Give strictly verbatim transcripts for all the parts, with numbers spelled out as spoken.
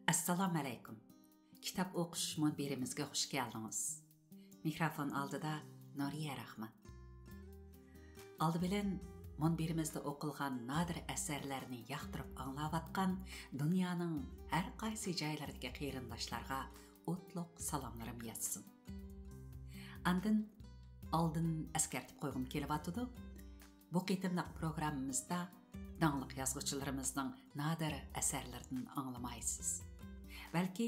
ئەسسالامۇ ئەلەيكۇم. كىتاب ئوقۇش مۇنبىرىمىزگە خۇش كەلدىڭىز. مىكروفون ئالدىدا نۇرىيە راخمان. ئالدى بىلەن مۇنبىرىمىزدە ئوقۇلغان نادىر ئەسەرلەرنى ياقتۇرۇپ ئاڭلاۋاتقان دۇنيانىڭ ھەر قايسى جايلىرىدىكى قېرىنداشلارغا ئوتلۇق سالاملىرىم يەتسۇن. ئاندىن ئالدىن ئەسكەرتىپ قويغۇم كېلىۋاتىدۇ. بۇ قېتىملىق پروگراممىمىزدا داڭلىق يازغۇچىلىرىمىزنىڭ نادىر ئەسەرلىرىدىن ئاڭلىمايسىز. بەلكى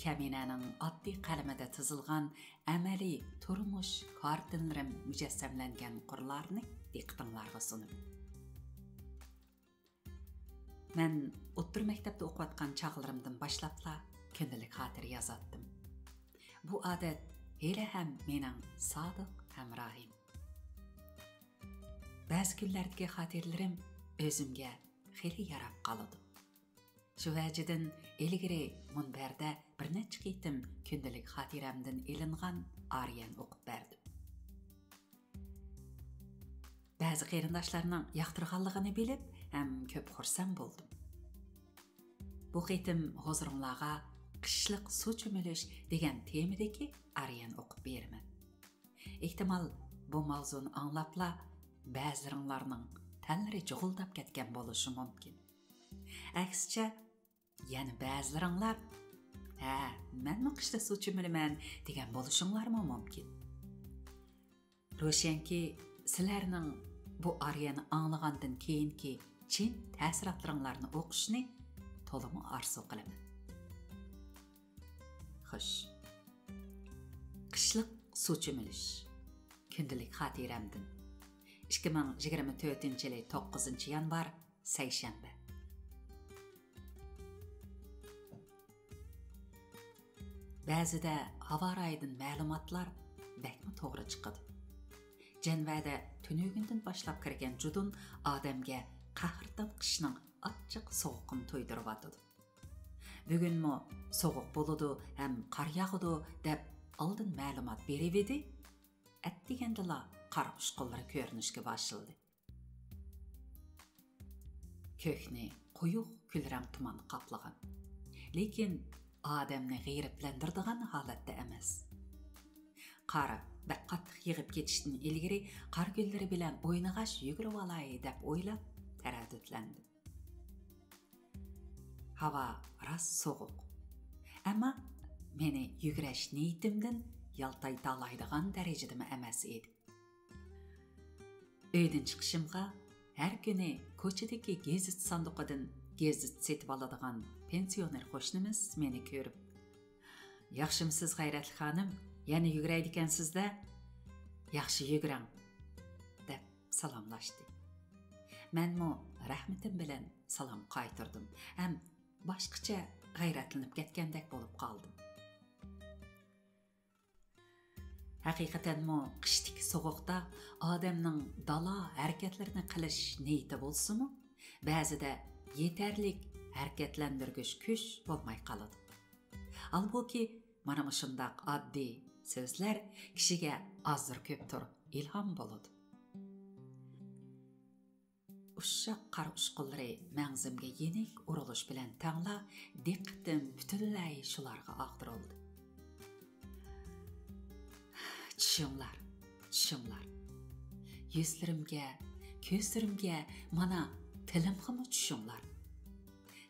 كەمىنەنىڭ ئاددىي قەلىمىدە تىزىلغان ئەمەلىي تۇرمۇش كارتىنىلىرىم مۇجەسسەملەنگەن قۇرلارنى دىققىتىڭلارغا سۇنىمەن. مەن ئوتتۇرا مەكتەپتە ئوقۇۋاتقان چاغلىرىمدىن باشلاپلا كۈندىلىك خاتىرە يازاتتىم. بۇ ئادەت ھېلىھەم مېنىڭ سادىق ھەمراھىم. بەزى كۈنلەردىكى خاتىرىلىرىم ئۆزۈمگە خېلى ياراپ قالىدۇ. شۇ ۋەجىدىن ئىلگىرى مۇنبەردە بىر نەچچە قېتىم كۈندىلىك خاتىرەمدىن ئېلىنغان ئارىيەن ئوقۇپ بەردىم. بەزى قېرىنداشلارنىڭ ياقتۇرغانلىقىنى بىلىپ ھەم كۆپ خۇرسەن بولدۇم. بۇ قېتىم ھۇزۇرۇڭلارغا قىشلىق سۇ چۆمۈلۈش دېگەن تېمىدىكى ئارىيەن ئوقۇپ بېرىمەن. ئېھتىمال، بۇ ماۋزۇنى ئاڭلاپلا بەزىلىرىڭلارنىڭ تەنلىرى جۇغۇلداپ كەتكەن بولۇشى مۇمكىن. ئەكسىچە، يەنە بەزىلىرىڭلار، «ھە، مەنمۇ قىشتا سۇ چۆمۈلىمەن» دېگەن بولۇشۇڭلارمۇ مۇمكىن. روشەنكى، سىلەرنىڭ بۇ ئارىيەنى ئاڭلىغاندىن كېيىنكى چىن تەسىراتلىرىڭلارنى ئوقۇشنى تولىمۇ ئارزۇ قىلىمەن. خوش. قىشلىق سۇ چۆمۈلۈش. كۈندىلىك خاتىرەمدىن. ئىككى مىڭ يىگىرمە تۆتىنچى يىلى توققۇزىنچى يانۋار، سەيشەنبە. بەزىدە ھاۋا رايىدىن مەلۇماتلار بەكمۇ توغرا چىقىدۇ. جەنۋەدە تۈنۈگۈندىن باشلاپ كىرگەن جۇدۇن ئادەمگە قەھرىتان قىشنىڭ ئاچچىق سوغۇقىنى تۇيدۇرۇۋاتىدۇ. بۈگۈنمۇ سوغۇق بولىدۇ ھەم قار ياغىدۇ دەپ ئالدىن مەلۇمات بېرىۋىدى، ئەتىگەندىلا قار ئۇچقۇنلىرى كۆرۈنۈشكە باشلىدى. كۆكنى قويۇق كۈلرەڭ تۇمان قاپلىغان. لېكىن ئادەمنى غېرىبلەندۈرىدىغان ھالەتتە ئەمەس. قار بەك قاتتىق يېغىپ كېتىشتىن ئىلگىرى قار گۈللىرى بىلەن ئوينىغاچ يۈگۈرۈۋالاي دەپ ئويلاپ تەرەددۇتلەندىم. ھاۋا راست سوغۇق. ئەمما مېنى يۈگۈرۈش نىيىتىمدىن يالتايتالايدىغان دەرىجىدىمۇ ئەمەس ئىدى. ئۆيدىن چىقىشىمغا ھەر كۈنى كوچىدىكى گېزىت ساندۇقىدىن گېزىت سېتىپ ئالىدىغان پېنسىيونېر قوشنىمىز مېنى كۆرۈپ، «ياخشىمۇسىز، غەيرەتلىك خانىم؟ يەنە يۈگۈرەيدىكەنسىز-دە؟ ياخشى يۈگۈرۈڭ» دەپ سالاملاشتى. مەنمۇ رەھمىتىم بىلەن سالام قايتۇردۇم ھەم باشقىچە غەيرەتلىنىپ كەتكەندەك بولۇپ قالدىم. ھەقىقەتەنمۇ قىشتىكى سوغۇقتا ئادەمنىڭ دالا ھەرىكەتلىرىنى قىلىش نىيىتى بولسىمۇ، بەزىدە يېتەرلىك ھەرىكەتلەندۈرگۈچ كۈچ بولماي قالىدۇ. ھالبۇكى، مانا مۇشۇنداق ئاددىي سۆزلەر كىشىگە ئازدۇر كۆپتۇر ئىلھام بولىدۇ. ئۇششاق قار ئۇچقۇنلىرى مەڭزىمگە يېنىك ئۇرۇلۇش بىلەن تەڭلا دىققىتىم پۈتۈنلەي شۇلارغا ئاغدۇرۇلدى. چۈشۈڭلار، چۈشۈڭلار. يۈزلىرىمگە، كۆزلىرىمگە، مانا تىلىمغىمۇ چۈشۈڭلار.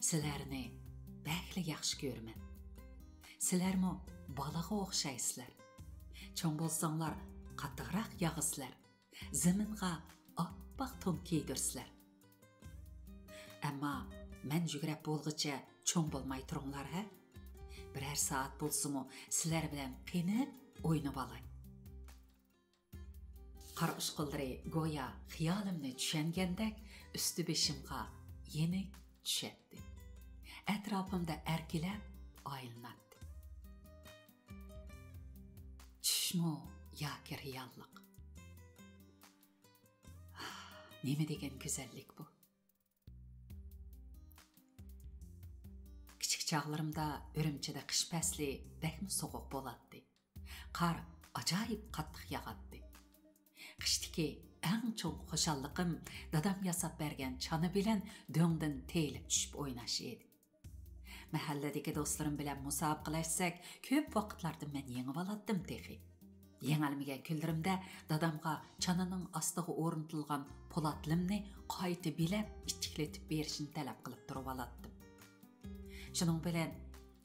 سىلەرنى بەكلا ياخشى كۆرىمەن. سىلەرمۇ بالىغا ئوخشايسىلەر. چوڭ بولساڭلار قاتتىقراق ياغىسىلەر. زېمىنغا ئاپئاق تون كىيدۈرسىلەر. ئەمما مەن يۈگرەپ بولغۇچە چوڭ بولماي تۇرۇڭلار ھە. بىرەر سائەت بولسىمۇ سىلەر بىلەن قېنىپ ئوينىۋالاي. قار ئۇچقۇنلىرى گويا خىيالىمنى چۈشەنگەندەك ئۈستى بېشىمغا يېنىك چۈشەتتى. ئەتراپىمدا ئەركىلەپ ئايلىناتتى. چۈشمۇ ياكى رېئاللىق؟ نېمە دېگەن گۈزەللىك بۇ! كىچىك چاغلىرىمدا ئۈرۈمچىدە قىش پەسلى بەكمۇ سوغۇق بولاتتى. قار ئاجايىپ قاتتىق ياغاتتى. قىشتىكى ئەڭ چوڭ خۇشاللىقىم دادام ياساپ بەرگەن چانا بىلەن دۆڭدىن تېيىلىپ چۈشۈپ ئويناش ئىدى. مەھەللىدىكى دوستلىرىم بىلەن مۇسابىقىلەشسەك، كۆپ ۋاقىتلاردا مەن يېڭىۋالاتتىم تېخى. يېڭەلمىگەن كۈنلىرىمدە دادامغا چانىنىڭ ئاستىغا ئورنىتىلغان پولات لىمنى قايتا بىلەپ، ئىچىكلىتىپ بېرىشنى تەلەپ قىلىپ تۇرۇۋالاتتىم. شۇنىڭ بىلەن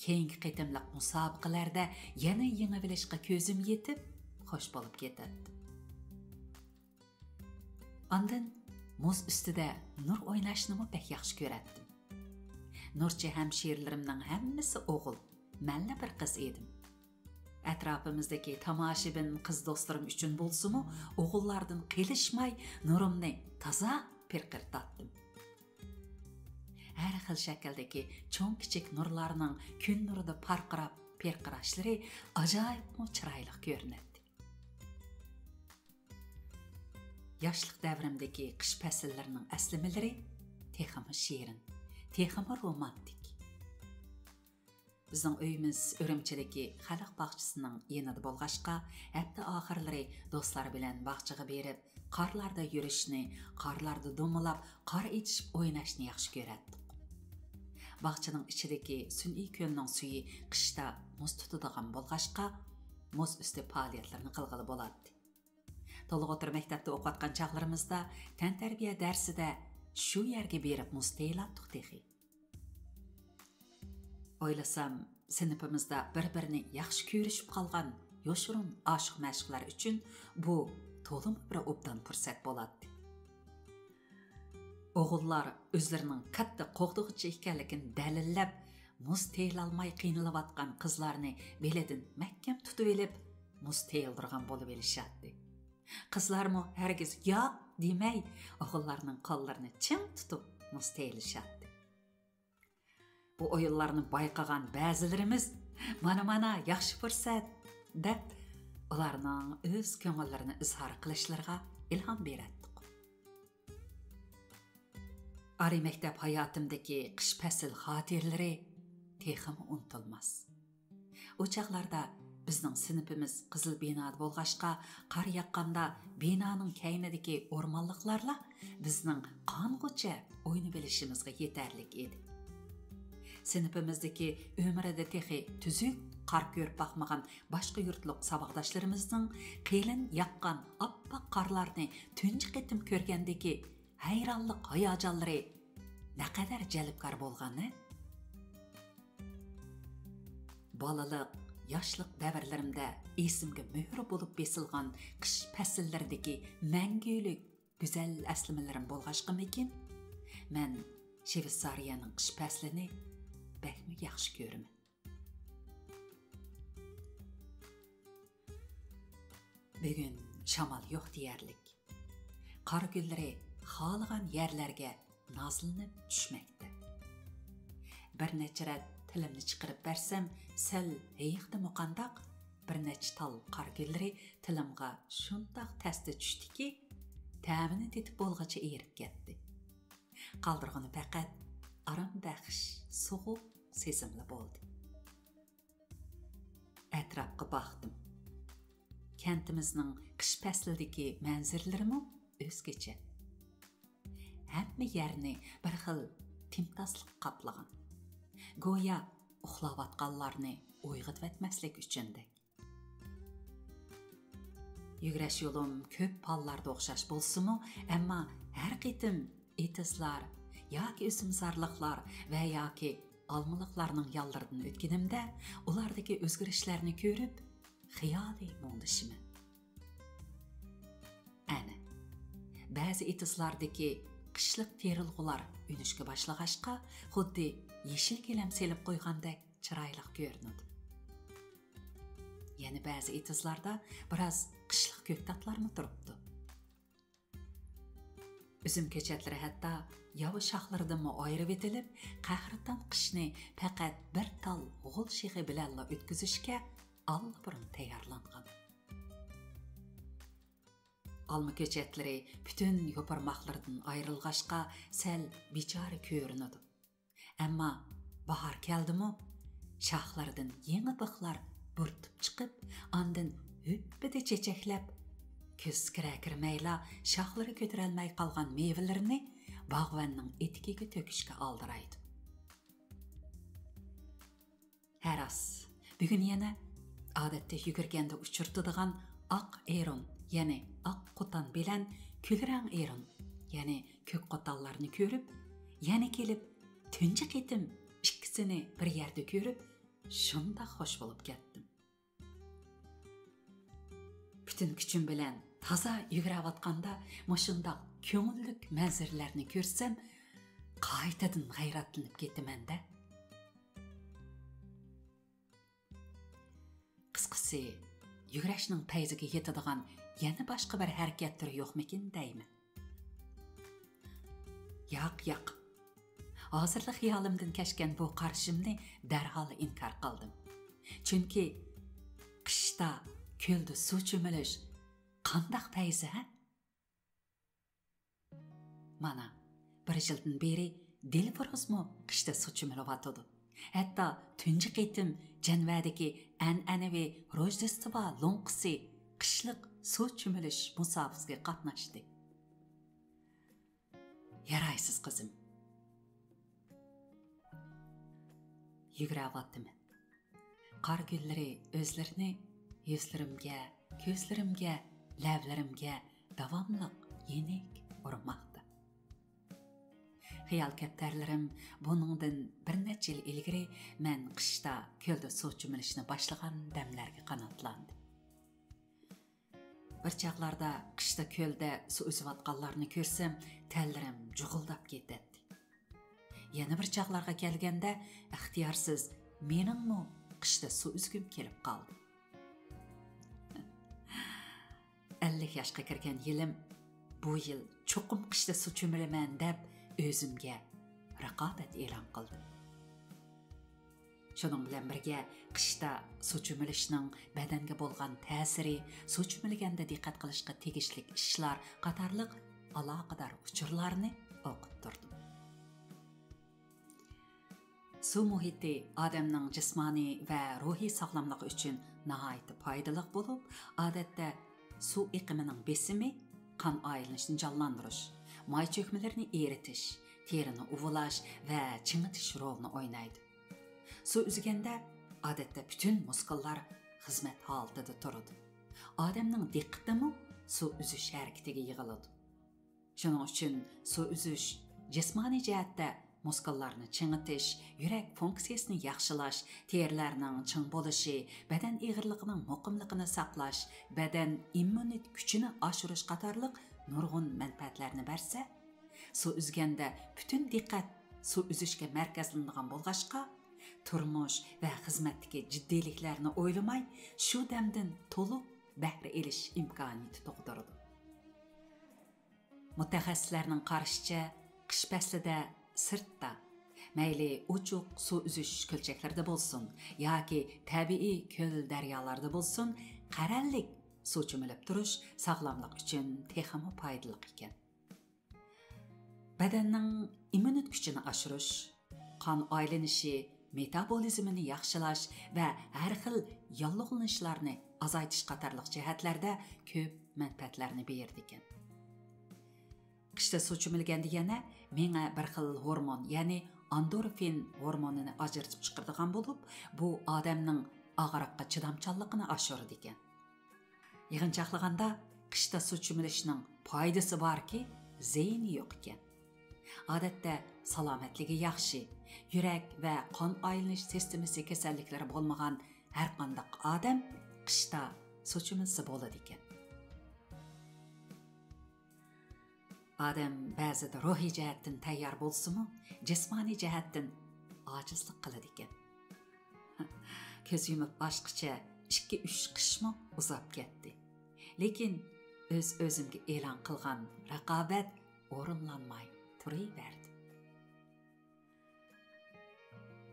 كېيىنكى قېتىملىق مۇسابىقىلەردە يەنە يېڭىۋېلىشقا كۆزۈم يېتىپ، خۇش بولۇپ كېتەتتىم. ئاندىن مۇز ئۈستىدە نۇر ئويناشنىمۇ بەك ياخشى كۆرەتتىم. نۇرچى ھەمشىرىلىرىمنىڭ ھەممىسى ئوغۇل، مەنلا بىر قىز ئىدىم. ئەتراپىمىزدىكى تاماشىبىن قىز دوستلىرىم ئۈچۈن بولسىمۇ، ئوغۇللاردىن قېلىشماي نۇرۇمنى تازا پىرقىرىتاتتىم. ھەر خىل شەكىلدىكى چوڭ-كىچىك نۇرلارنىڭ كۈن نۇرىدا پارقىراپ پىرقىراشلىرى ئاجايىپمۇ چىرايلىق كۆرۈنەتتى. ياشلىق دەۋرىمدىكى قىش پەسىللىرىنىڭ ئەسلىمىلىرى تېخىمۇ شېرىن، تېخىمۇ رومانتىك. بىزنىڭ ئۆيىمىز ئۈرۈمچىدىكى خەلق باغچىسىنىڭ يېنىدا بولغاچقا، ھەپتە ئاخىرلىرى دوستلار بىلەن باغچىغا بېرىپ، قارلاردا يۈرۈشنى، قارلاردا دومىلاپ، قار ئېتىشىپ ئويناشنى ياخشى كۆرەتتۇق. باغچىنىڭ ئىچىدىكى سۈنئىي كۆلنىڭ سۈيى قىشتا مۇز تۇتىدىغان بولغاچقا، مۇز ئۈستى پائالىيەتلىرىنى قىلغىلى بولاتتى. تولۇق ئوتتۇرا مەكتەپتە ئوقۇۋاتقان چاغلىرىمىزدا تەنتەربىيە دەرسىدە شۇ يەرگە بېرىپ مۇز تېيىلاتتۇق تېخى. ئويلىسام، سىنىپىمىزدا بىر-بىرىنى ياخشى كۆرۈشۈپ قالغان يوشۇرۇن ئاشىق-مەشۇقلار ئۈچۈن بۇ تولىمۇ بىر ئوبدان پۇرسەت بولاتتى. ئوغۇللار ئۆزلىرىنىڭ كاتتا قوغدىغۇچى ئىكەنلىكىنى دەلىللەپ، مۇز تېيىلالماي قىينىلىۋاتقان قىزلارنى بېلىدىن مەھكەم تۇتۇۋېلىپ، مۇز تېيىلدۇرغان بولۇۋېلىشاتتى. قىزلارمۇ ھەرگىز ياق دېمەي، ئوغۇللارنىڭ قوللىرىنى چىڭ تۇتۇپ مۇز تېيىلىشاتتى. بۇ ئويۇنلارنى بايقىغان بەزىلىرىمىز، «مانا، مانا، ياخشى پۇرسەت!» دەپ، ئۇلارنىڭ ئۆز كۆڭۈللىرىنى ئىزھار قىلىشلىرىغا ئىلھام بېرەتتۇق. ئالىي مەكتەپ ھاياتىمدىكى قىش پەسىل خاتىرىلىرى تېخىمۇ ئۇنتۇلماس. ئۇ چاغلاردا بىزنىڭ سىنىپىمىز قىزىل بىنادا بولغاچقا، قار ياغقاندا بىنانىڭ كەينىدىكى ئورمانلىقلارلا بىزنىڭ قانغۇچە ئوينىۋېلىشىمىزغا يېتەرلىك ئىدى. سىنىپىمىزدىكى ئۆمرىدە تېخى تۈزۈك قار كۆرۈپ باقمىغان باشقا يۇرتلۇق ساۋاقداشلىرىمىزنىڭ قېلىن ياغقان ئاپئاق قارلارنى تۇنجى قېتىم كۆرگەندىكى ھەيرانلىق ھاياجانلىرى نەقەدەر جەلپكار بولغانى! بالىلىق، ياشلىق دەۋرلىرىمدە ئېسىمگە مۆھۈر بولۇپ بېسىلغان قىش پەسىللىرىدىكى مەڭگۈلۈك گۈزەل ئەسلىمىلىرىم بولغاچقىمىكىن، مەن شىۋېتسارىيەنىڭ قىش پەسلىنى بەكمۇ ياخشى كۆرىمەن. بۈگۈن شامال يوق دېيەرلىك. قار گۈللىرى خالىغان يەرلەرگە نازلىنىپ چۈشمەكتە. بىر نەچچە رەت تىلىمنى چىقىرىپ بەرسەم، سەل ھېيىقتىمۇ قانداق، بىر نەچچە تال قار گۈللىرى تىلىمغا شۇنداق تەستە چۈشتىكى، تەمىنى تېتىپ بولغۇچە ئېرىپ كەتتى. قالدۇرغىنى پەقەت ئارام بەخش سوغۇق سېزىملا بولدى. ئەتراپقا باقتىم. كەنتىمىزنىڭ قىش پەسلىدىكى مەنزىرىلىرىمۇ ئۆزگىچە. ھەممە يەرنى بىر خىل تىمتاسلىق قاپلىغان. گويا ئۇخلاۋاتقانلارنى ئويغىتىۋەتمەسلىك ئۈچۈندەك. يۈگۈرۈش يولۇم كۆپ ھاللاردا ئوخشاش بولسىمۇ، ئەمما ھەر قېتىم ئېتىزلار ياكى ئۈزۈمزارلىقلار ۋە ياكى ئالمىلىقلارنىڭ يانلىرىدىن ئۆتكىنىمدە، ئۇلاردىكى ئۆزگىرىشلەرنى كۆرۈپ، خىيالىي مۇڭدىشىمەن. ئەنە، بەزى ئېتىزلاردىكى قىشلىق تېرىلغۇلار ئۈنۈشكە باشلىغاچقا، خۇددى يېشىل گىلەم سېلىپ قويغاندەك چىرايلىق كۆرۈنىدۇ. يەنە بەزى ئېتىزلاردا بىراز قىشلىق كۆكتاتلارمۇ تۇرۇپتۇ. ئۈزۈم كۆچەتلىرى ھەتتا ياۋا شاخلىرىدىنمۇ ئايرىۋېتىلىپ، قەھرىتان قىشنى پەقەت بىر تال غول شېخى بىلەنلا ئۆتكۈزۈشكە ئاللىبۇرۇن تەييارلانغان. ئالما كۆچەتلىرى پۈتۈن يوپۇرماقلىرىدىن ئايرىلغاچقا، سەل بىچارە كۆرۈنىدۇ. ئەمما باھار كەلدىمۇ، شاخلىرىدىن يېڭى بىخلار بۇرتۇپ چىقىپ، ئاندىن ھۈپپىدە چېچەكلەپ، كۆز كىرە كىرمەيلا شاخلىرى كۆتۈرەلمەي قالغان مېۋىلىرىنى باغۋەننىڭ ئېتىكىگە تۆكۈشكە ئالدىرايدۇ. راست، بۈگۈن يەنە ئادەتتە يۈگۈرگەندە ئۇچرىتىدىغان ئاق ئېرۇن، يەنى ئاق قوتان بىلەن كۈلرەڭ ئېرۇن، يەنى كۆك قوتانلارنى كۆرۈپ، يەنە كېلىپ تۇنجى قېتىم ئىككىسىنى بىر يەردە كۆرۈپ، شۇنداق خوش بولۇپ كەتتىم. پۈتۈن كۈچۈم بىلەن تازا يۈگۈرۈۋاتقاندا مۇشۇنداق كۆڭۈللۈك مەنزىرىلەرنى كۆرسەم، قايتىدىن غەيرەتلىنىپ كېتىمەن-دە. قىسقىسى، يۈگۈرۈشنىڭ پەيزىگە يېتىدىغان يەنە باشقا بىر ھەرىكەت تۈرى يوقمىكىن دەيمەن. ياق، ياق. ھازىرلا خىيالىمدىن كەچكەن بۇ قارىشىمنى دەرھال ئىنكار قىلدىم. چۈنكى قىشتا كۆلدە سۇ چۆمۈلۈش قانداق پەيزى، ھە؟ مانا، بىر يىلدىن بېرى دىلفۇرۇزمۇ قىشتا سۇ چۆمۈلۈۋاتىدۇ. ھەتتا تۇنجى قېتىم جەنۋەدىكى ئەنئەنىۋى روژدېستۋا لوڭقىسى قىشلىق سۇ چۆمۈلۈش مۇسابىقىسىگە قاتناشتى. يارايسىز، قىزىم. يۈگۈرۈۋاتىمەن. قار گۈللىرى ئۆزلىرىنى يۈزلىرىمگە، كۆزلىرىمگە، لەۋلىرىمگە داۋاملىق يېنىك ئۇرماقتا. خىيال كەپتەرلىرىم بۇنىڭدىن بىر نەچچە يىل ئىلگىرى مەن قىشتا كۆلدە سۇ چۆمۈلۈشنى باشلىغان دەملەرگە قاناتلاندى. بىر چاغلاردا قىشتا كۆلدە سۇ ئۈزۈۋاتقانلارنى كۆرسەم، تەنلىرىم جۇغۇلداپ كېتەتتى. يەنە بىر چاغلارغا كەلگەندە، ئىختىيارسىز مېنىڭمۇ قىشتا سۇ ئۈزگۈم كېلىپ قالدى. ئەللىك ياشقا كىرگەن يىلىم، بۇ يىل چوقۇم قىشتا سۇ چۆمۈلىمەن دەپ، ئۆزۈمگە رىقابەت ئېلان قىلدىم. شۇنىڭ بىلەن بىرگە، قىشتا سۇ چۆمۈلۈشنىڭ بەدەنگە بولغان تەسىرى، سۇ چۆمۈلگەندە دىققەت قىلىشقا تېگىشلىك ئىشلار قاتارلىق ئالاقىدار ئۇچۇرلارنى ئوقۇپ تۇردۇم. سۇ مۇھىتى ئادەمنىڭ جىسمانىي ۋە روھىي ساغلاملىقى ئۈچۈن ناھايىتى پايدىلىق بولۇپ، ئادەتتە سۇ ئېقىمىنىڭ بېسىمى، قان ئايلىنىشىنى جانلاندۇرۇش، ماي چۆكمىلىرىنى ئېرىتىش، تېرىنى ئۇۋىلاش ۋە چىڭىتىش رولىنى ئوينايدۇ. سۇ ئۈزگەندە، ئادەتتە پۈتۈن مۇسكۇللار خىزمەت ھالىتىدە تۇرىدۇ. ئادەمنىڭ دىققىتىمۇ سۇ ئۈزۈش ھەرىكىتىگە يىغىلىدۇ. شۇنىڭ ئۈچۈن سۇ ئۈزۈش جىسمانىي جەھەتتە مۇسكۇللارنى چىڭىتىش، يۈرەك فۇنكسىيەسىنى ياخشىلاش، تېرىلەرنىڭ چىڭ بولۇشى، بەدەن ئېغىرلىقىنىڭ مۇقىملىقىنى ساقلاش، بەدەن ئىممۇنىتېت كۈچىنى ئاشۇرۇش قاتارلىق نۇرغۇن مەنپەئەتلەرنى بەرسە، سۇ ئۈزگەندە پۈتۈن دىققەت سۇ ئۈزۈشكە مەركەزلىنىدىغان بولغاچقا، تۇرمۇش ۋە خىزمەتتىكى جىددىيلىكلەرنى ئويلىماي، شۇ دەمدىن تولۇق بەھرە ئېلىش ئىمكانىيىتى تۇغدۇرىدۇ. مۇتەخەسسىسلەرنىڭ قارىشىچە، قىش پەسلىدە سىرتتا، مەيلى ئوچۇق سۇ ئۈزۈش كۆلچەكلىرىدە بولسۇن ياكى تەبىئىي كۆل، دەريالاردا بولسۇن، قەرەللىك سۇ چۆمۈلۈپ تۇرۇش ساغلاملىق ئۈچۈن تېخىمۇ پايدىلىق ئىكەن. بەدەننىڭ ئىممۇنىتېت كۈچىنى ئاشۇرۇش، قان ئايلىنىشى، مېتابولىزمىنى ياخشىلاش ۋە ھەر خىل ياللۇغلىنىشلارنى ئازايتىش قاتارلىق جەھەتلەردە كۆپ مەنپەئەتلەرنى بېرىدىكەن. قىشتا سۇ چۆمۈلگەندە يەنە مېڭە بىر خىل ھورمون، يەنى ئاندورفىن ھورمونىنى ئاجرىتىپ چىقىرىدىغان بولۇپ، بۇ ئادەمنىڭ ئاغرىققا چىدامچانلىقىنى ئاشۇرىدىكەن. يىغىنچاقلىغاندا، قىشتا سۇ چۆمۈلۈشنىڭ پايدىسى باركى، زىيىنى يوق ئىكەن. ئادەتتە سالامەتلىكى ياخشى، يۈرەك ۋە قان ئايلىنىش سىستېمىسى كېسەللىكلىرى بولمىغان ھەرقانداق ئادەم قىشتا سۇ چۆمۈلسە بولىدىكەن. ئادەم بەزىدە روھىي جەھەتتىن تەييار بولسىمۇ، جىسمانىي جەھەتتىن ئاجىزلىق قىلىدىكەن. كۆز يۇمۇپ ئاچقىچە ئىككى-ئۈچ قىشمۇ ئۇزاپ كەتتى. لېكىن ئۆز-ئۆزۈمگە ئېلان قىلغان رىقابەت ئورۇنلانماي تۇرۇۋەردى.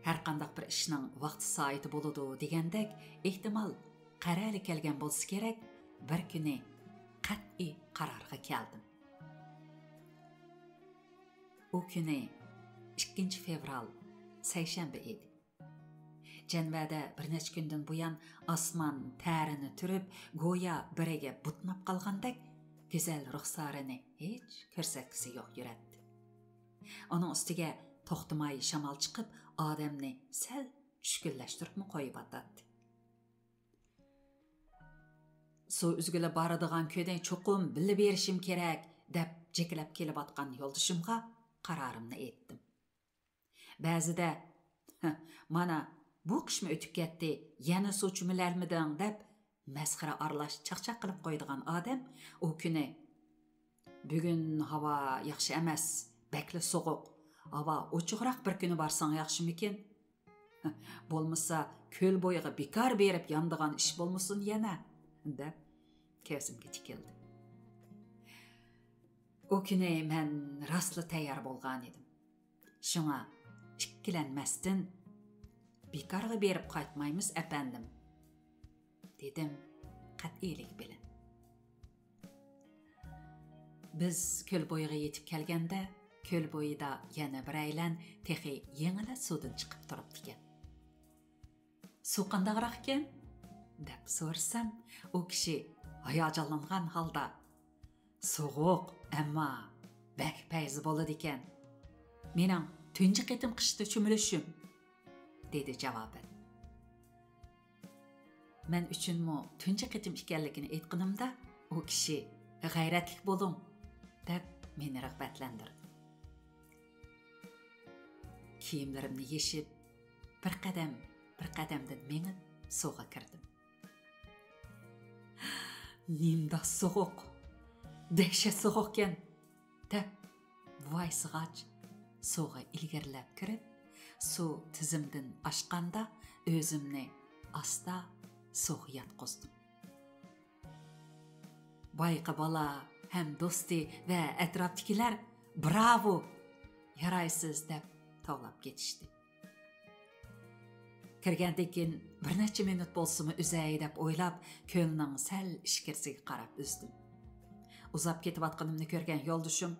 ھەرقانداق بىر ئىشنىڭ ۋاقتى سائىتى بولىدۇ دېگەندەك، ئېھتىمال قەرەلى كەلگەن بولسا كېرەك، بىر كۈنى قەتئىي قارارغا كەلدىم. ئۇ كۈنى ئىككىنچى فېۋرال، سەيشەنبە ئىدى. جەنۋەدە بىر نەچچە كۈندىن بۇيان ئاسمان تەرىنى تۈرۈپ، گويا بىرىگە بۇتناپ قالغاندەك، گۈزەل رۇخسارىنى ھېچ كۆرسەتكۈسى يوق يۈرەتتى. ئۇنىڭ ئۈستىگە توختىماي شامال چىقىپ، ئادەمنى سەل چۈشكۈنلەشتۈرۈپمۇ قويۇۋاتاتتى. سۇ ئۈزگىلى بارىدىغان كۈنى چوقۇم بىللە بېرىشىم كېرەك، دەپ جېكىلەپ كېلىۋاتقان يولدىشىمغا قارارىمنى ئېيتتىم. بەزىدە، «مانا، بۇ قىشمۇ ئۆتۈپ كەتتى، يەنە سۇ چۈمۈلەلمىدىڭ» دەپ، مەسخىرە ئارىلاش چاقچاق قىلىپ قويىدىغان ئادەم ئۇ كۈنى، «بۈگۈن ھاۋا ياخشى ئەمەس، بەكلا سوغۇق، ھاۋا ئوچۇقراق بىر كۈنى بارساڭ ياخشىمىكىن؟ بولمىسا كۆل بويىغا بىكار بېرىپ يانىدىغان ئىش بولمىسۇن يەنە» دەپ، كۆزۈمگە تىكىلدى. ئۇ كۈنى مەن راستلا تەييار بولغانىدىم. شۇڭا ئىككىلەنمەستىن، «بىكارغا بېرىپ قايتمايمىز، ئەپەندىم» دېدىم قەتئىيلىك بىلەن. بىز كۆل بويىغا يېتىپ كەلگەندە، كۆل بويىدا يەنە بىرەيلەن تېخى يېڭىلا سۇدىن چىقىپ تۇرۇپتىكەن. «سۇ قانداقراق ئىكەن؟» دەپ سورىسام، ئۇ كىشى ھاياجانلانغان ھالدا، «سوغۇق، ئەمما بەك پەيزى بولىدىكەن. مېنىڭ تۇنجى قېتىم قىشتا چۆمۈلۈشۈم» دېدى جاۋابەن. مەن ئۈچۈنمۇ تۇنجى قېتىم ئىكەنلىكىنى ئېيتقىنىمدا، ئۇ كىشى، «غەيرەتلىك بولۇڭ» دەپ مېنى رىغبەتلەندۈردى. كىيىملىرىمنى يېشىپ، بىر قەدەم، بىر قەدەمدىن مېڭىپ سۇغا كىردىم. «نېمىنداق سوغۇق! دەھشەت سوغۇقكەن!» دەپ ۋايسىغاچ سۇغا ئىلگىرىلەپ كىرىپ، سۇ تىزىمدىن ئاشقاندا ئۆزۈمنى ئاستا سۇغا ياتقۇزدۇم. بايىقى بالا ھەم دوستى ۋە ئەتراپتىكىلەر «براۋو! يارايسىز!» دەپ توۋلاپ كېتىشتى. كىرگەندىن كېيىن بىر نەچچە مىنۇت بولسىمۇ ئۈزەي دەپ ئويلاپ، كۆلنىڭ سەل ئىچكىرىسىگە قاراپ ئۈزدۈم. ئۇزاپ كېتىۋاتقىنىمنى كۆرگەن يولدىشىم،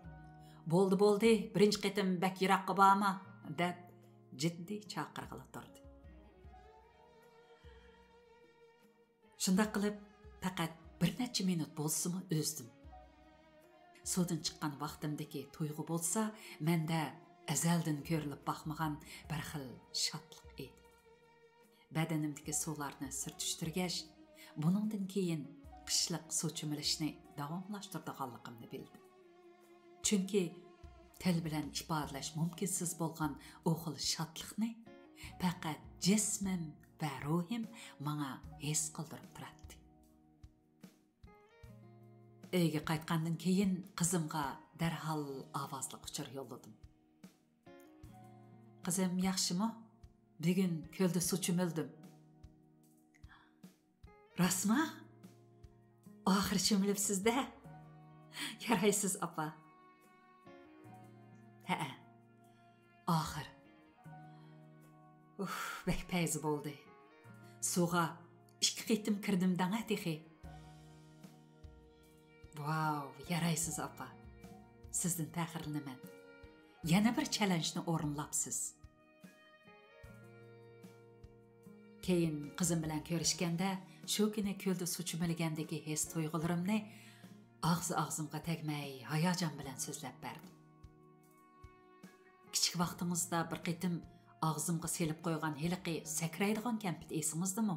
«بولدى، بولدى، بىرىنچى قېتىم بەك يىراققا بارما» دەپ جىددىي چاقىرغىلى تۇردى. شۇنداق قىلىپ، پەقەت بىر نەچچە مىنۇت بولسىمۇ ئۈزدۈم. سۇدىن چىققان ۋاقتىمدىكى تۇيغۇ بولسا، مەندە ئەزەلدىن كۆرۈلۈپ باقمىغان بىر خىل شادلىق ئىدى. بەدىنىمدىكى سۇلارنى سۈرتۈشتۈرگەچ، بۇنىڭدىن كېيىن قىشلىق سۇ چۆمۈلۈشنى داۋاملاشتۇرىدىغانلىقىمنى بىلدىم. چۈنكى تىل بىلەن ئىپادىلەش مۇمكىنسىز بولغان ئۇ خىل شادلىقنى پەقەت جىسمىم ۋە روھىم ماڭا ھېس قىلدۇرۇپ تۇراتتى. ئۆيگە قايتقاندىن كېيىن قىزىمغا دەرھال ئاۋازلىق ئۇچۇر يوللىدىم. «قىزىم ياخشىمۇ؟ بۈگۈن كۆلدە سۇ چۆمۈلدۈم.» «راستما؟ ئاخىر چۆمۈلۈپسىز-دە! يارايسىز، ئاپا.» «ھەئە، ئاخىر. ئۇھ، بەك پەيزى بولدى. سۇغا ئىككى قېتىم كىردىم دەڭە تېخى.» «ۋاۋ، يارايسىز، ئاپا. سىزدىن پەخىرلىنىمەن. يەنە بىر چەلەنجنى ئورۇنلاپسىز.» كېيىن قىزىم بىلەن كۆرۈشكەندە، شۇ كۈنى كۆلدە سۇ چۆمۈلگەندىكى ھېس-تۇيغۇلىرىمنى ئاغزى ئاغزىمغا تەگمەي ھاياجان بىلەن سۆزلەپ بەردىم. كىچىك ۋاقتىڭىزدا بىر قېتىم ئاغزىمغا سېلىپ قويغان ھېلىقى سەكرەيدىغان كەمپۈت ئېسىڭىزدىمۇ؟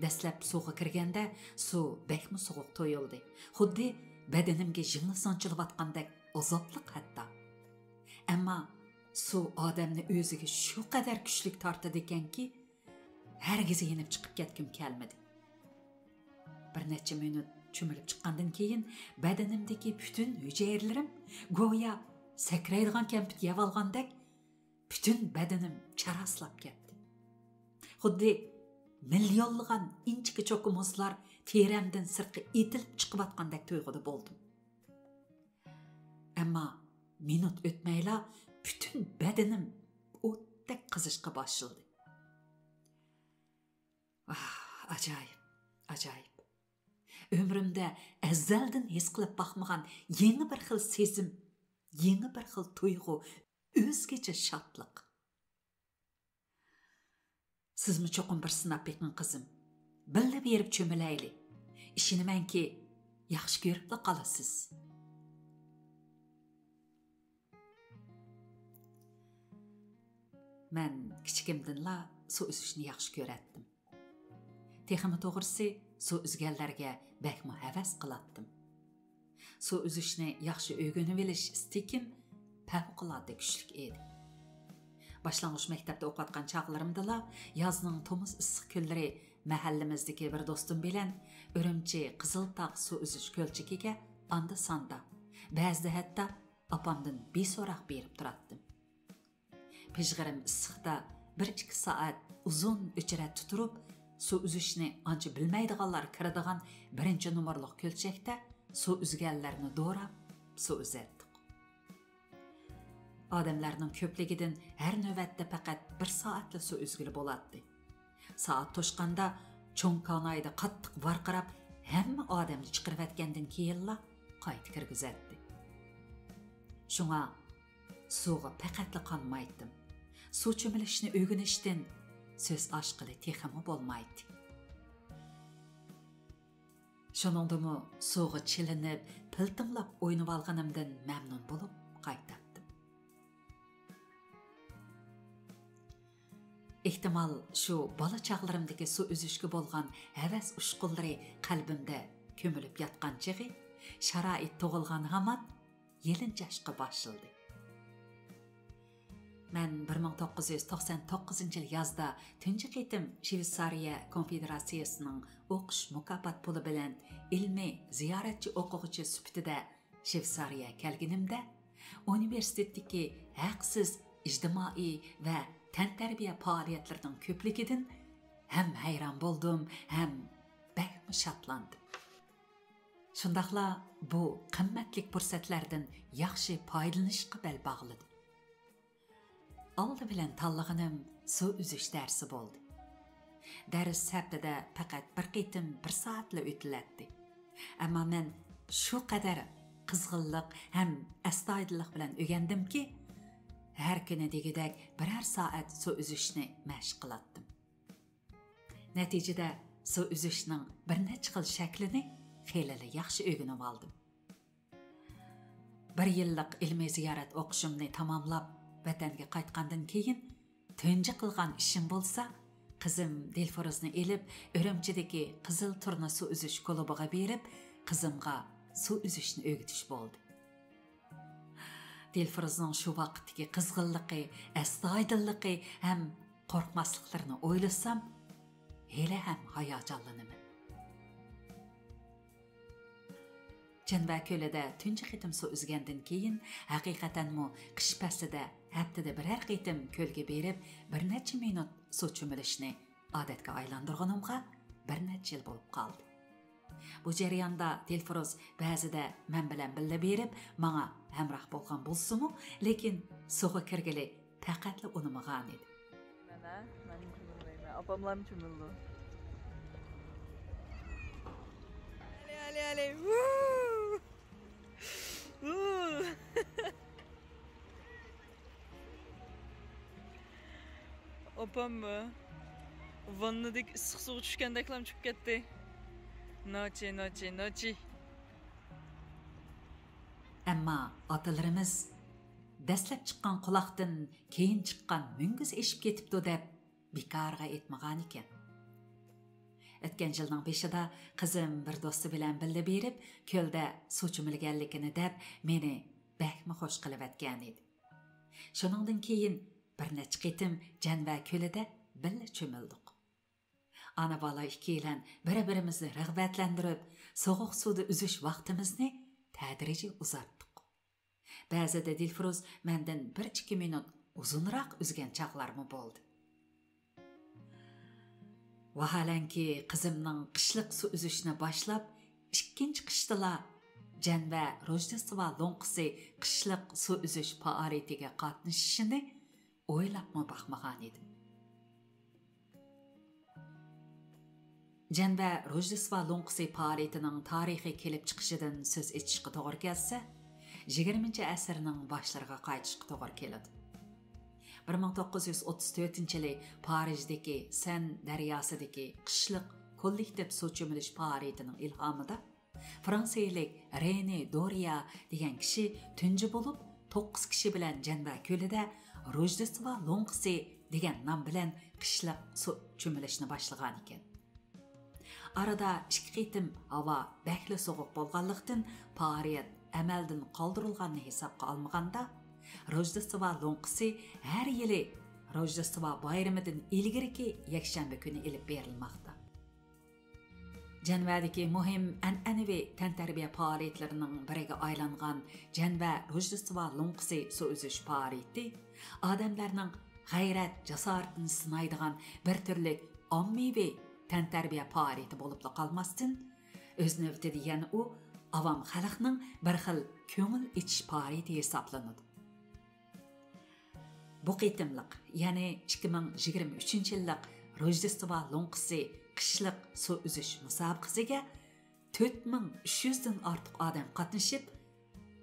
دەسلەپ سۇغا كىرگەندە سۇ بەكمۇ سوغۇق تۇيۇلدى. خۇددى بەدىنىمگە يىڭنە سانچىلىۋاتقاندەك ئازابلىق ھەتتا. ئەمما سۇ ئادەمنى ئۆزىگە شۇ قەدەر كۈچلۈك تارتىدىكەنكى، ھەرگىز يېنىپ چىقىپ كەتكۈم كەلمىدى. بىر نەچچە مىنۇت چۆمۈلۈپ چىققاندىن كېيىن، بەدىنىمدىكى پۈتۈن ھۈجەيرىلىرىم گويا سەكرەيدىغان كەمپۈت يەۋالغاندەك، پۈتۈن بەدىنىم چاراسلاپ كەتتى. خۇددى مىليونلىغان ئىنچىكە چوكا مۇزلار تېرەمدىن سىرتقا ئېتىلىپ چىقىۋاتقاندەك تۇيغۇدا بولدۇم. ئەمما مىنۇت ئۆتمەيلا پۈتۈن بەدىنىم ئوتتەك قىزىشقا باشلىدى. ۋاھ، ئاجايىپ، ئاجايىپ. ئۆمرۈمدە ئەزەلدىن ھېس قىلىپ باقمىغان يېڭى بىر خىل سېزىم، يېڭى بىر خىل تۇيغۇ، ئۆزگىچە شادلىق. سىزمۇ چوقۇم بىر سىناپ بېقىڭ، قىزىم. بىللە بېرىپ چۆمۈلەيلى. ئىشىنىمەنكى، ياخشى كۆرۈپلا قالىسىز. مەن كىچىكىمدىنلا سۇ ئۈزۈشنى ياخشى كۆرەتتىم. تېخىمۇ توغرىسى، سۇ ئۈزگەنلەرگە بەكمۇ ھەۋەس قىلاتتىم. سۇ ئۈزۈشنى ياخشى ئۆگىنىۋېلىش ئىستىكىم پەۋقۇلئاددە كۈچلۈك ئىدى. باشلانغۇچ مەكتەپتە ئوقۇۋاتقان چاغلىرىمدىلا يازنىڭ تومۇز ئىسسىق كۈنلىرى مەھەللىمىزدىكى بىر دوستۇم بىلەن ئۈرۈمچى قىزىلتاغ سۇ ئۈزۈش كۆلچىكىگە ئاندا-ساندا، بەزىدە ھەتتا ئاپامدىن بىسوراق بېرىپ تۇراتتىم. پىژغىرىم ئىسسىقتا بىر ئىككى سائەت ئۇزۇن ئۆچرەتتە تۇرۇپ، سۇ ئۈزۈشنى ئانچە بىلمەيدىغانلار كىرىدىغان بىرىنچى نومۇرلۇق كۆلچەكتە سۇ ئۈزگەنلەرنى دوراپ، سۇ ئۈزەتتۇق. ئادەملەرنىڭ كۆپلۈكىدىن ھەر نۆۋەتتە پەقەت بىر سائەتلا سۇ ئۈزگىلى بولاتتى. سائەت توشقاندا چوڭ كانايدا قاتتىق ۋارقىراپ، ھەممە ئادەمنى چىقىرىۋەتكەندىن كېيىنلا قايتا كىرگۈزەتتى. شۇڭا سۇغا پەقەتلا قانمايتتىم. سۇ چۆمۈلۈشنى ئۆگىنىشتىن سۆز ئاچقىلى تېخىمۇ بولمايتتى. شۇنىڭدىمۇ سۇغا چىلىنىپ، پىلتىڭلاپ ئوينىۋالغىنىمدىن مەمنۇن بولۇپ قايتاتتىم. ئېھتىمال، شۇ بالا چاغلىرىمدىكى سۇ ئۈزۈشكە بولغان ھەۋەس ئۇچقۇنلىرى قەلبىمدە كۆمۈلۈپ ياتقان چېغى، شارائىت تۇغۇلغان ھامان يېلىنجاشقا باشلىدى. مەن بىر مىڭ توققۇز يۈز توقسان توققۇزىنچى يىل يازدا تۇنجى قېتىم شۋېتسارىيە كونفېدېراتسىيىسىنىڭ ئوقۇش مۇكاپات پۇلى بىلەن ئىلمىي زىيارەتچى ئوقۇغۇچى سۈپىتىدە شۋېتسارىيە كەلگىنىمدە، ئۇنىۋېرسىتېتتىكى ھەقسىز ئىجتىمائىي ۋە تەنتەربىيە پائالىيەتلىرىنىڭ كۆپلۈكىدىن ھەم ھەيران بولدۇم، ھەم بەكمۇ شادلاندىم. شۇنداقلا بۇ قىممەتلىك پۇرسەتلەردىن ياخشى پايدىلىنىشقا بەل باغلىدىم. ئالدى بىلەن تاللىغىنىم سۇ ئۈزۈش دەرسى بولدى. دەرس ھەپتىدە پەقەت بىر قېتىم بىر سائەتلا ئۆتۈلەتتى. ئەمما مەن شۇ قەدەر قىزغىنلىق ھەم ئەستايىدىللىق بىلەن ئۆگەندىمكى، ھەر كۈنى دېگۈدەك بىرەر سائەت سۇ ئۈزۈشنى مەشىق قىلاتتىم. نەتىجىدە سۇ ئۈزۈشنىڭ بىر نەچچە خىل شەكلىنى خېلىلا ياخشى ئۆگىنىۋالدىم. بىر يىللىق ئىلمىي زىيارەت ئوقۇشۇمنى تاماملاپ، ۋەتەنگە قايتقاندىن كېيىن، تۇنجى قىلغان ئىشىم بولسا، قىزىم دىلفۇرۇزنى ئېلىپ، ئۈرۈمچىدىكى قىزىل تۇرنا سۇ ئۈزۈش كۇلۇبىغا بېرىپ، قىزىمغا سۇ ئۈزۈشنى ئۆگىتىش بولدى. دىلفۇرۇزنىڭ شۇ ۋاقىتتىكى قىزغىنلىقى، ئەستايىدىللىقى ھەم قورقماسلىقلىرىنى ئويلىسام، ھېلىھەم ھاياجانلىنىمەن. جەنۋە كۆلىدە تۇنجى قېتىم سۇ ئۈزگەندىن كېيىن، ھەقىقەتەنمۇ قىش پەسلىدە ھەپتىدە بىرەر قېتىم كۆلگە بېرىپ، بىر نەچچە مىنۇت سۇ چۆمۈلۈشنى ئادەتكە ئايلاندۇرغىنىمغا بىر نەچچە يىل بولۇپ قالدى. بۇ جەرياندا دىلفۇرۇز بەزىدە مەن بىلەن بىللە بېرىپ، ماڭا ھەمراھ بولغان بولسىمۇ، لېكىن سۇغا كىرگىلى پەقەتلا ئۇنىمىغانىدى. مەن، ھە؟ مەن چۆمۈلمەيمەن. ئاپاملارمۇ چۆمۈلىدۇ. ئەلى، ئەلى، ئەلى. ۋۇ! ۋۇ! ئاپام ۋاننىدىكى ئىسسىق سۇغا چۈشكەندەكلا چۈشۈپ كەتتى. ناچى، ناچى، ناچى. ئەمما ئاتىلىرىمىز، دەسلەپ چىققان قۇلاقتىن كېيىن چىققان مۈڭگۈز ئېشىپ كېتىپتۇ دەپ، بىكارغا ئېيتمىغانىكەن. ئۆتكەن يىلنىڭ بېشىدا قىزىم بىر دوستى بىلەن بىللە بېرىپ، كۆلدە سۇ چۆمۈلگەنلىكىنى دەپ، مېنى بەكمۇ خۇش قىلىۋەتكەنىدى. شۇنىڭدىن كېيىن بىر نەچچە قېتىم جەنۋە كۆلىدە بىللە چۆمۈلدۇق. ئانا-بالا ئىككىيلەن بىر-بىرىمىزنى رىغبەتلەندۈرۈپ، سوغۇق سۇدا ئۈزۈش ۋاقتىمىزنى تەدرىجىي ئۇزارتتۇق. بەزىدە دىلفۇرۇز مەندىن بىر-ئىككى مىنۇت ئۇزۇنراق ئۈزگەن چاغلارمۇ بولدى. ۋاھالەنكى، قىزىمنىڭ قىشلىق سۇ ئۈزۈشنى باشلاپ، ئىككىنچى قىشتىلا جەنۋە روژدېستۋا لوڭقىسى قىشلىق سۇ ئۈزۈش پائالىيىتىگە قاتنىشىشىنى ئويلاپمۇ باقمىغانىدىم. جەنۋە روژدېستۋا لوڭقىسى پائالىيىتىنىڭ تارىخىي كېلىپ چىقىشىدىن سۆز ئېچىشقا توغرا كەلسە، يىگىرمىنچى ئەسىرنىڭ باشلىرىغا قايتىشقا توغرا كېلىدۇ. بىر مىڭ توققۇز يۈز ئوتتۇز تۆتىنچى يىلى پارىژدىكى سەن دەرياسىدىكى قىشلىق كوللېكتىپ سۇ چۆمۈلۈش پائالىيىتىنىڭ ئىلھامىدا، فرانسىيىلىك رېنى دورىيا دېگەن كىشى تۇنجى بولۇپ، توققۇز كىشى بىلەن جەنۋە كۆلىدە روژدېستۋا لوڭقىسى دېگەن نام بىلەن قىشلىق سۇ چۆمۈلۈشنى باشلىغانىكەن. ئارىدا ئىككى قېتىم ھاۋا بەكلا سوغۇق بولغانلىقتىن، پائالىيەت ئەمەلدىن قالدۇرۇلغاننى ھېسابقا ئالمىغاندا، روژدېستۋا لوڭقىسى ھەر يىلى روژدېستۋا بايرىمىدىن ئىلگىرىكى يەكشەنبە كۈنى ئېلىپ بېرىلماقتا. جەنۋەدىكى مۇھىم ئەنئەنىۋى تەنتەربىيە پائالىيەتلىرىنىڭ بىرىگە ئايلانغان جەنۋە روژدېستۋا لوڭقىسى سۇ ئۈزۈش پائالىيىتى ئادەملەرنىڭ غەيرەت، جاسارىتىنى سىنايدىغان بىر تۈرلۈك ئاممىۋى تەنتەربىيە پائالىيىتى بولۇپلا قالماستىن، ئۆز نۆۋىتىدە يەنە ئۇ ئاۋام خەلقنىڭ بىر خىل كۆڭۈل ئېچىش پائالىيىتى ھېسابلىنىدۇ. بۇ قېتىملىق، يەنى ئىككى مىڭ يىگىرمە ئۈچىنچى يىللىق روژدېستۋا لوڭقىسى قىشلىق سۇ ئۈزۈش مۇسابىقىسىگە تۆت مىڭ ئۈچ يۈزدىن ئارتۇق ئادەم قاتنىشىپ،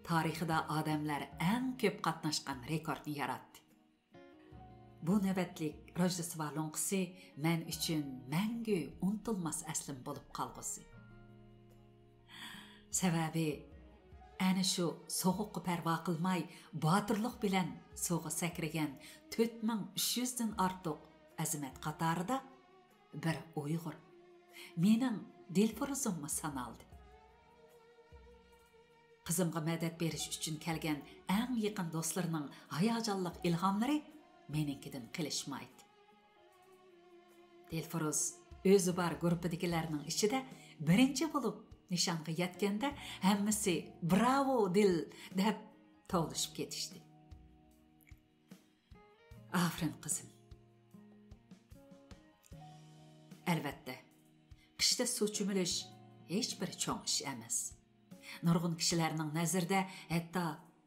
تارىخىدا ئادەملەر ئەڭ كۆپ قاتناشقان رېكورتنى ياراتتى. بۇ نۆۋەتلىك روژدېستۋا لوڭقىسى مەن ئۈچۈن مەڭگۈ ئۇنتۇلماس ئەسلىمە بولۇپ قالغۇسى. سەۋەبى، ئەنە شۇ سوغۇققا پەرۋا قىلماي، باتۇرلۇق بىلەن سۇغا سەكرىگەن تۆت مىڭ ئۈچ يۈزدىن ئارتۇق ئەزىمەت قاتارىدا بىر ئۇيغۇر، مېنىڭ دىلفۇرۇزۇممۇ سانالدى. قىزىمغا مەدەت بېرىش ئۈچۈن كەلگەن ئەڭ يېقىن دوستلىرىنىڭ ھاياجانلىق ئىلھاملىرى مېنىڭكىدىن قېلىشمايتتى. دىلفۇرۇز ئۆزى بار گۇرۇپپىدىكىلەرنىڭ ئىچىدە بىرىنچى بولۇپ نىشانغا يەتكەندە، ھەممىسى «براۋو، دىل!» دەپ توۋلىشىپ كېتىشتى. ئافىرىن، قىزىم. ئەلۋەتتە، قىشتا سۇ چۆمۈلۈش ھېچ بىر چوڭ ئىش ئەمەس. نۇرغۇن كىشىلەرنىڭ نەزىرىدە ھەتتا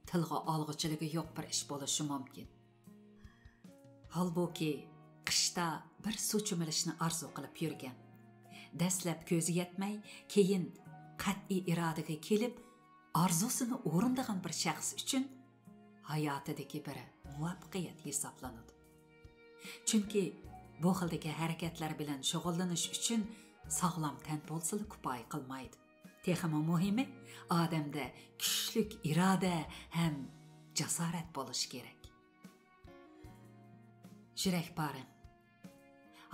تىلغا ئالغۇچىلىكى يوق بىر ئىش بولۇشى مۇمكىن. ھالبۇكى، قىشتا بىر سۇ چۆمۈلۈشنى ئارزۇ قىلىپ يۈرگەن، دەسلەپ كۆزى يەتمەي، كېيىن قەتئىي ئىرادىگە كېلىپ، ئارزۇسىنى ئورۇندىغان بىر شەخس ئۈچۈن ھاياتىدىكى بىر مۇۋەپپەقىيەت ھېسابلىنىدۇ. چۈنكى بۇ خىلدىكى ھەرىكەتلەر بىلەن شۇغۇللىنىش ئۈچۈن ساغلام تەن بولسىلا كۇپايە قىلمايدۇ. تېخىمۇ مۇھىمى، ئادەمدە كۈچلۈك ئىرادە ھەم جاسارەت بولۇشى كېرەك. يۈرەكپارەم،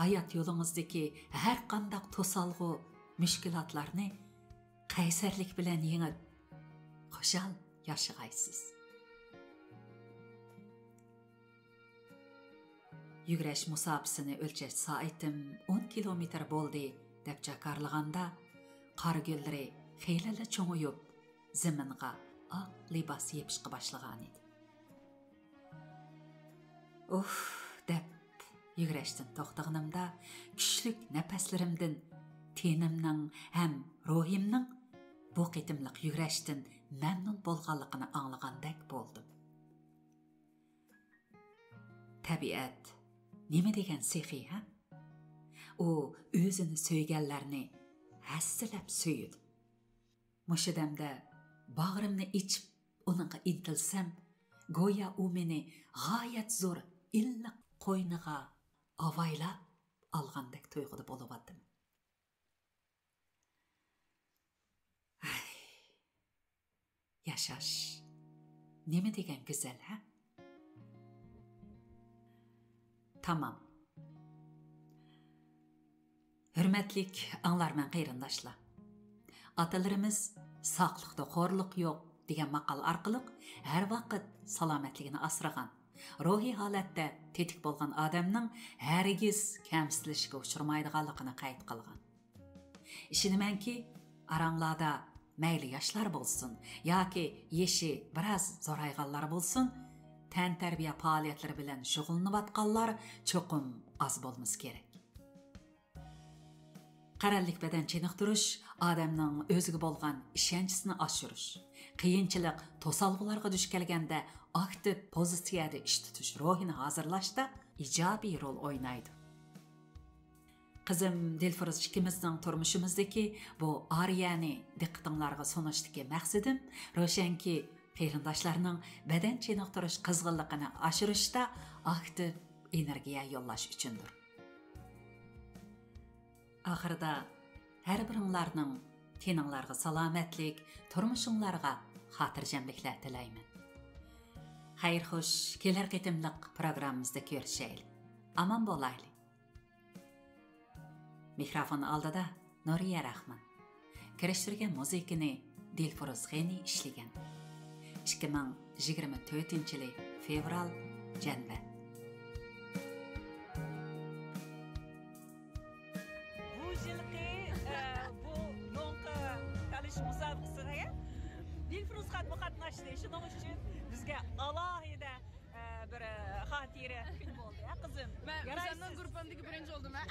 ھايات يولىڭىزدىكى ھەر قانداق توسالغۇ، مۈشكۈلاتلارنى قەيسەرلىك بىلەن يېڭىپ، خۇشال ياشىغايسىز. يۈگۈرۈش مۇساپىسىنى ئۆلچەش سائىتىم ئون كىلومېتىر بولدى، دەپ جاكارلىغاندا، قار گۈللىرى خېلىلا چوڭىيىپ، زېمىنغا ئاق لىباس يېپىشقا باشلىغانىدى. «ئۇف!» دەپ يۈگۈرۈشتىن توختىغىنىمدا، كۈچلۈك نەپەسلىرىمدىن تېنىمنىڭ ھەم روھىمنىڭ بۇ قېتىملىق يۈگۈرۈشتىن مەمنۇن بولغانلىقىنى ئاڭلىغاندەك بولدۇم. تەبىئەت نېمە دېگەن سېخىي، ھە؟ ئۇ ئۆزىنى سۆيگەنلەرنى ھەسسىلەپ سۆيىدۇ. مۇشۇ دەمدە باغرىمنى ئېچىپ ئۇنىڭغا ئىنتىلسەم، گويا ئۇ مېنى غايەت زور ئىللىق قوينىغا ئاۋايلاپ ئالغاندەك تۇيغۇدا بولۇۋاتىمەن. ئاي، ياشاش نېمە دېگەن گۈزەل، ھە؟ تامام. ھۆرمەتلىك ئاڭلارمەن قېرىنداشلار، ئاتىلىرىمىز «ساقلىقتا خورلۇق يوق» دېگەن ماقال ئارقىلىق ھەر ۋاقىت سالامەتلىكىنى ئاسرىغان، روھىي ھالەتتە تېتىك بولغان ئادەمنىڭ ھەرگىز كەمسىتىلىشكە ئۇچرىمايدىغانلىقىنى قەيت قىلغان. ئىشىنىمەنكى، ئاراڭلاردا مەيلى ياشلار بولسۇن ياكى يېشى بىراز زورايغانلار بولسۇن، تەنتەربىيە پائالىيەتلىرى بىلەن شۇغۇللىنىۋاتقانلار چوقۇم ئاز بولمىسا كېرەك. قەرەللىك بەدەن چېنىقتۇرۇش ئادەمنىڭ ئۆزىگە بولغان ئىشەنچىسىنى ئاشۇرۇش، قىيىنچىلىق، توسالغۇلارغا دۇچ كەلگەندە ئاكتىپ پوزىتسىيەدە ئىش تۇتۇش روھىنى ھازىرلاشتا ئىجابىي رول ئوينايدۇ. قىزىم دىلفۇرۇز ئىككىمىزنىڭ تۇرمۇشىمىزدىكى بۇ ئارىيەنى دىققىتىڭلارغا سۇنۇشتىكى مەقسىتىم، روشەنكى، قېرىنداشلارنىڭ بەدەن چېنىقتۇرۇش قىزغىنلىقىنى ئاشۇرۇشتا ئاكتىپ ئېنېرگىيە يوللاش ئۈچۈندۇر. ئاخىرىدا ھەر بىرىڭلارنىڭ تېنىڭلارغا سالامەتلىك، تۇرمۇشۇڭلارغا خاتىرجەملىكلەر تىلەيمەن. خەير خوش، كېلەر قېتىملىق پروگراممىمىزدا كۆرۈشەيلى. ئامان بولايلى. مىكروفون ئالدىدا نۇرىيە راخمان. كىرىشتۈرگەن مۇزىكىنى دىلفۇرۇز غېنى ئىشلىگەن. ئىككى مىڭ يىگىرمە تۆتىنچى يىلى فېۋرال، جەنۋە. بۇ يىلقى، ئە، بۇ لوڭقا تالىشىش مۇسابىقىسىگە دىلفۇرۇز خانمۇ قاتناشتى. شۇنىڭ ئۈچۈن بىزگە ئالاھىدە، ئە، بىر، ئە، خاتىرە كۈن بولدى، ھە، قىزىم؟ مەن يارايسىز. ئۆزۈمنىڭ گۇرۇپپامدىكى بىرىنچى بولدۇم، ھە.